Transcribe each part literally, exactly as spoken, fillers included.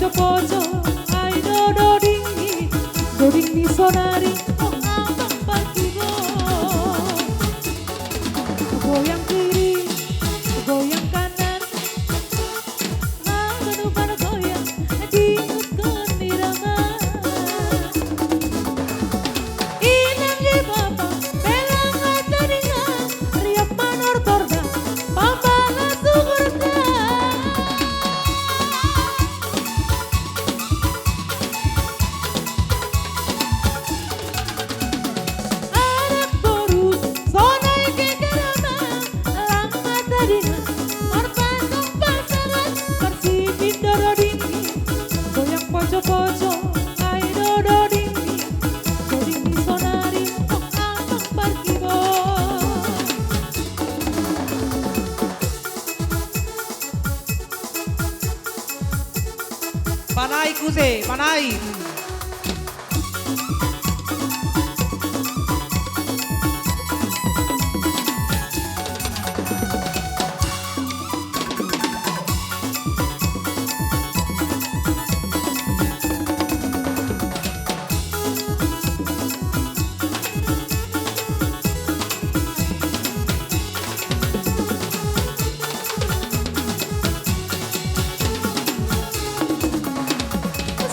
Pojok, ai do doding i, doding ni sonari, oh, amang parkibo. Goyang kiri, goyang kanan, haganupan goyang, diinguthon irama. Inang di bapa, belang mata ninna, riap manortor da, pambalas sugurta. Anak boru, sonai kekerama, lang mata ninna, marpasang-pasangan, marsipindo doding i, goyang poco-poco, ai do doding i, doding ni sonari, oh, amang parkibo. Panai kuse, panai.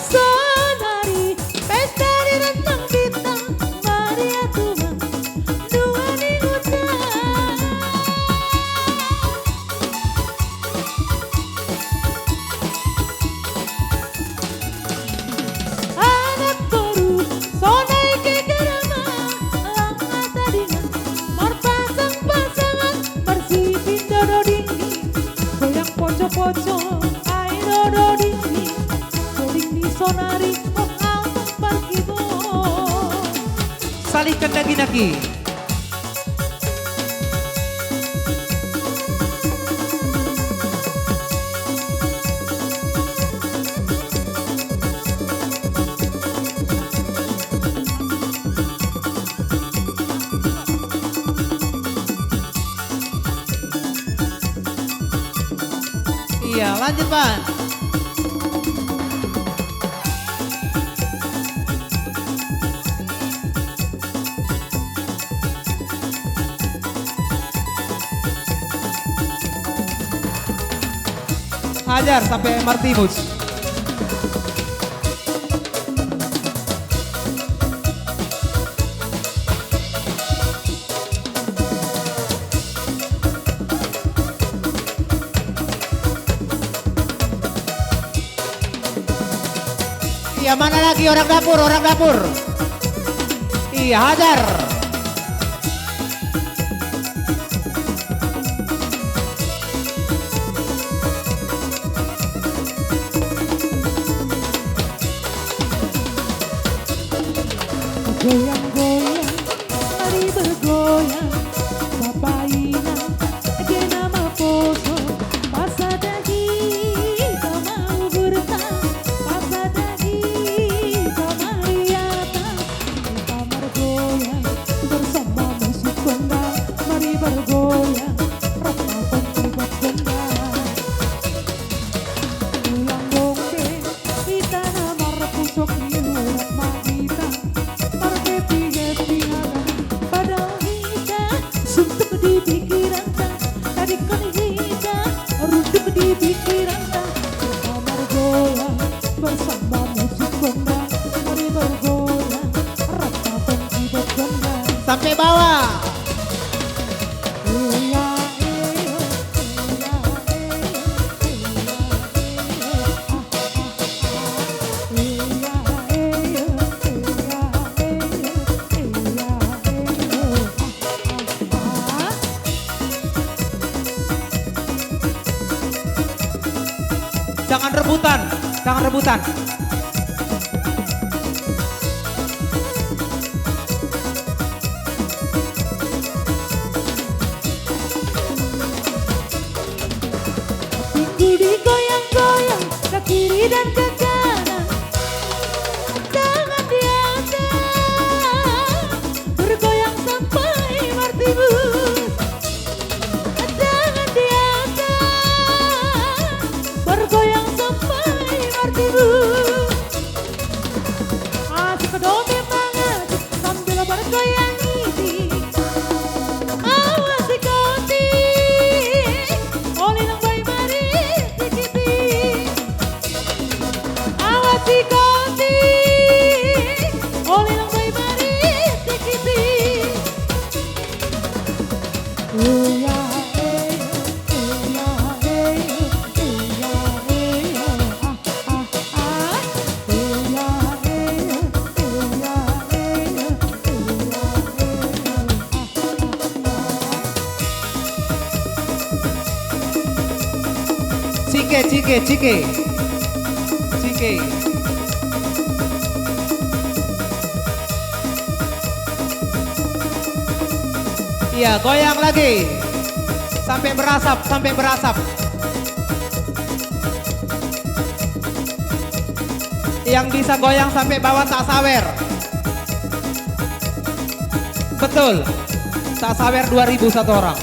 Sonari pesta di Rantang Bintang, mari atu ma nuan ni huta. Anak boru, sonai kekerama, lang mata ninna, marpasang-pasangan, marsipindo doding i, goyang poco-poco, ai do doding i, doding ni sonari, oh, amang parkibo. Salihkan daging nangkin. Iya, lanjut, Pak. Hajar sampe martimus. Iya, mana lagi orang dapur, orang dapur? Iya, hajar. Goyang-goyang, mari bergoyang, bapa inang, age na maposo, pasada hita ma uhurta, pasada hita ma riata, hita margoyang bersama musik gondang, mari bergoyang, rap-rapan kibot gondang. Ulang dong be, hita na marpusok ni urat ma hita, marhappy-happy hagana, padahal hita suntuk di pikiranta, tadingkon hita runduk di pikiranta, hita margoyang bersama musik gondang, mari bergoyang, rap-rapan kibot gondang. Sampai bawah. Jangan rebutan, jangan rebutan. Pinggul digoyang-goyang, ke kiri dan ke kanan, tangan di atas, bergoyang sampai martimbun. Tangan di atas, bergoyang sampai martimbun. Cike, cike, cike. Cike. Iya, goyang lagi. Sampai berasap, sampai berasap. Yang bisa goyang sampai bawah tak sawer. Betul. Tak sawer dua ribu satu orang.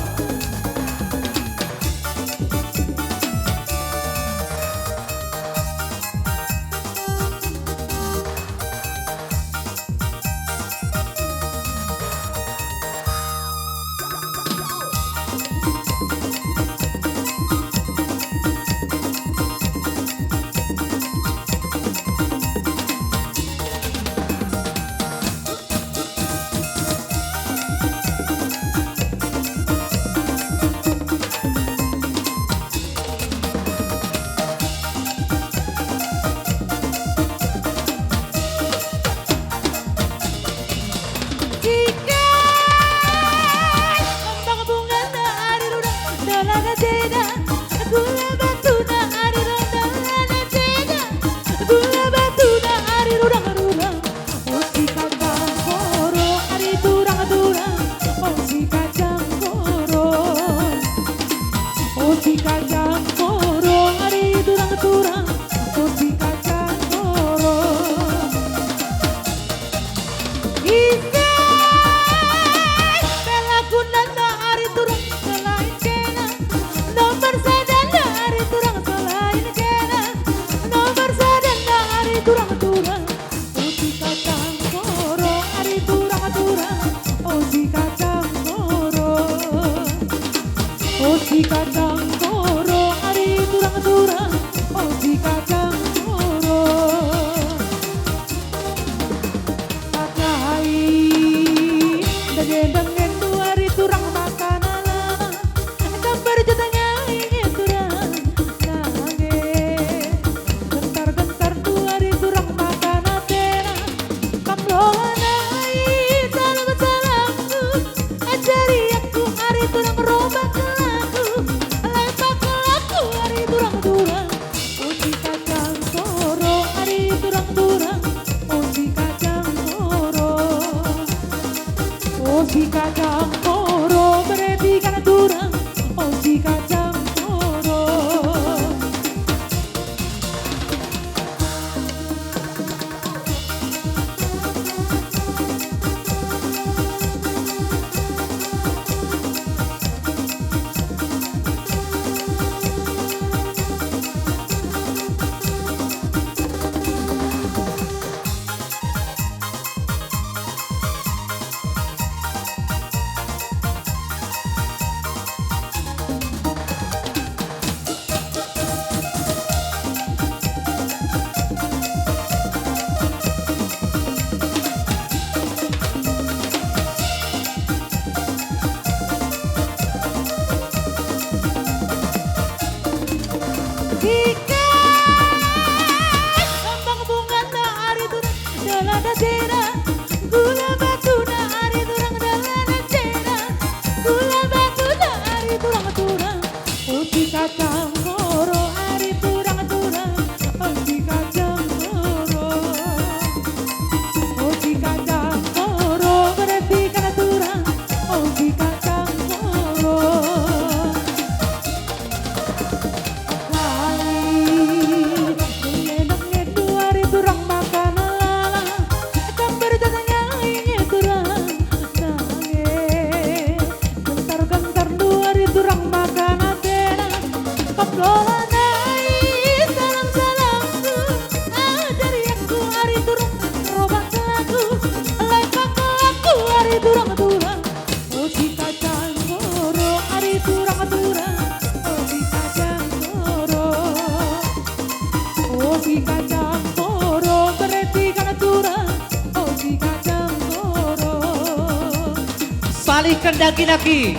Saling kendaki-daki.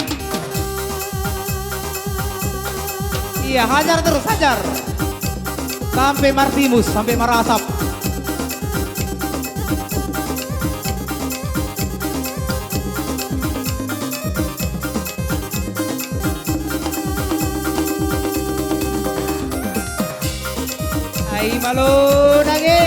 Iya, hajar terus, hajar. Sampai martimus, sampai marasap. Ima lo nage.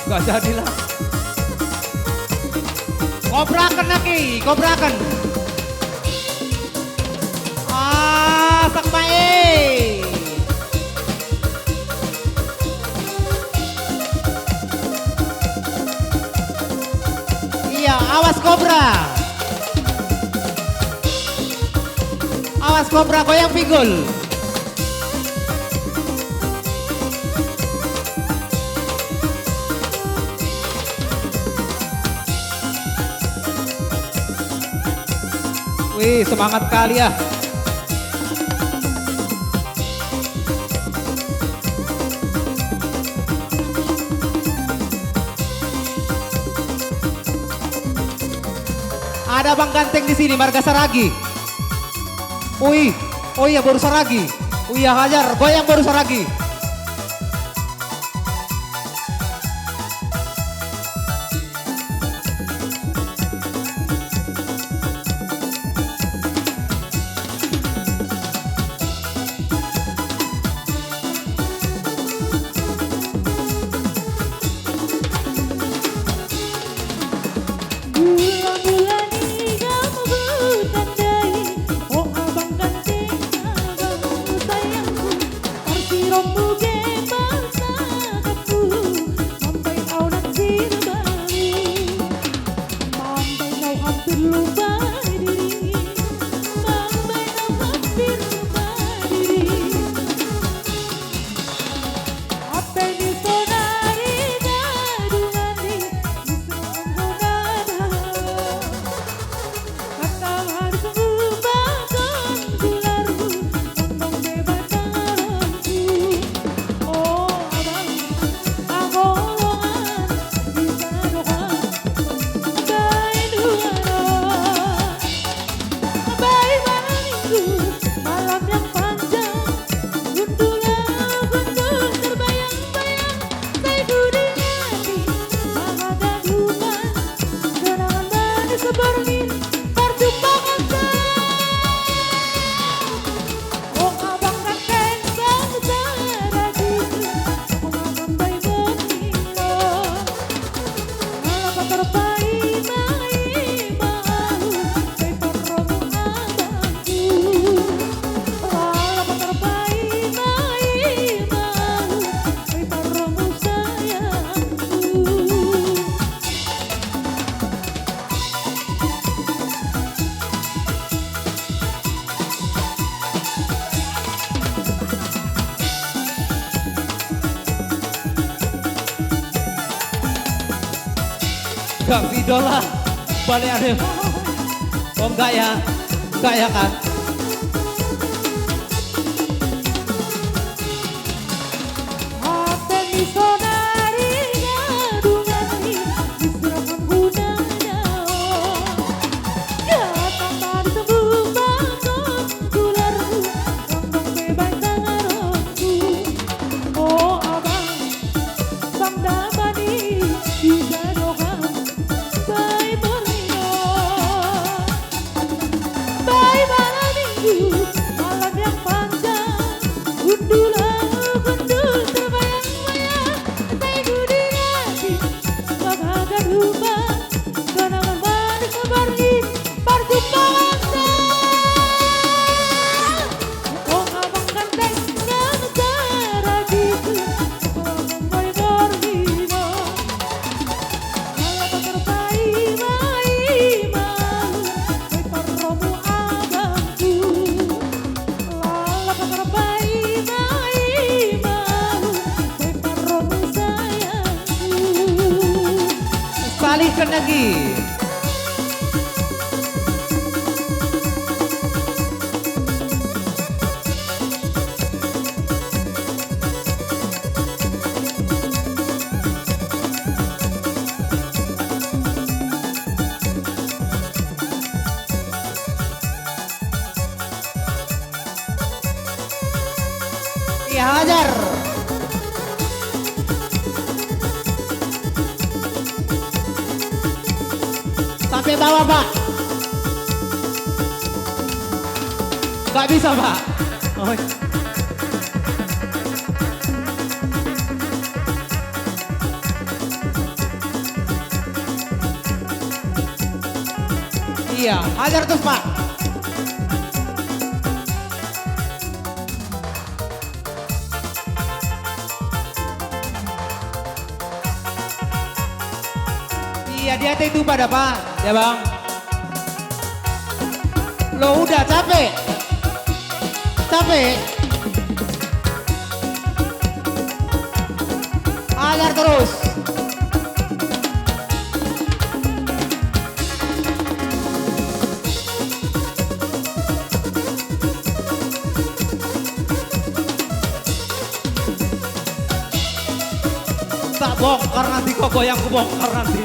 Gak jadilah. Kobraken nangkin, kobraken. Ah, sak bae. Iya, awas kobra. Awas kobra, goyang pinggul. Wih, semangat kali ya. Ada Abang Ganteng di sini, marga Saragi. Ui, oh iya, boru Saragi. Uya, hajar, goyang boru Saragi. Bulan-bulan i gamu hutandai, o abang ganteng, abang sayangku. Parsirongmu ge parsangkapku, mambahen au naksir bamu. Mambahen au hampir lupa diri, mambahen au hampir lupa diri. Hape ni sonari gadungan i, disuruh anggo nada. Mantap, harus mengubahkan gelarmu, tentang bebas tanganku. Oh, abang, anggo loan, bisa dohot, baen dua ro. Bae malam minggu, malam yang panjang, gundulan, gundul terbayang-bayang, sai hudingani, manghagadhupan, kenangan manis borngin, parjumpanganta. O abang ganteng, bangsa raja i, o abang bae borngin. Lala patar paima-ima, bae parromu abangku. Lala patar paima-ima, bae parromu sayangku. Gak video lah. Balik ada. Oh, enggak ya? Enggak ya kan? Hape ni sonari gadungan i, disuruh anggo nada. Datang tadi tembung bangun gelarmu, lambang bebas tangan. O abang, bang damani, bisa dohot, bae borngin. Bae malam minggu, malam yang panjang, gundulan, gundul terbayang-bayang, sai hudingani, manghagadhupan, kenangan manis borngin, parjumpanganta. O abang ganteng, bangsa raja i, o abang bae borngin. Lala patar paima-ima, bae parromu abangku. Lala patar paima-ima, bae parromu sayangku. Salihkan lagi. Iya, Hajar. Sampai bawah, Pak. Nggak bisa, Pak. Oh. Iya, hajar terus, Pak. Iya, di atas itu pada, Pak. Ya, Bang. Lo udah capek? Capek? Hajar terus. Tak bongkar nanti, kok goyang ku bongkar nanti.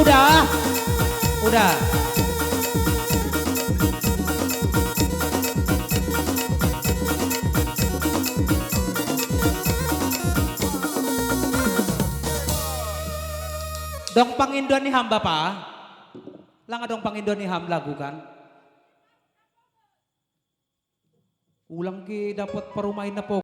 Udah. Udah. Dong pangindo ni ham, Bapa? Lang adong pangindo ni ham lagu kan? Ulang ge dapot parumaen na po.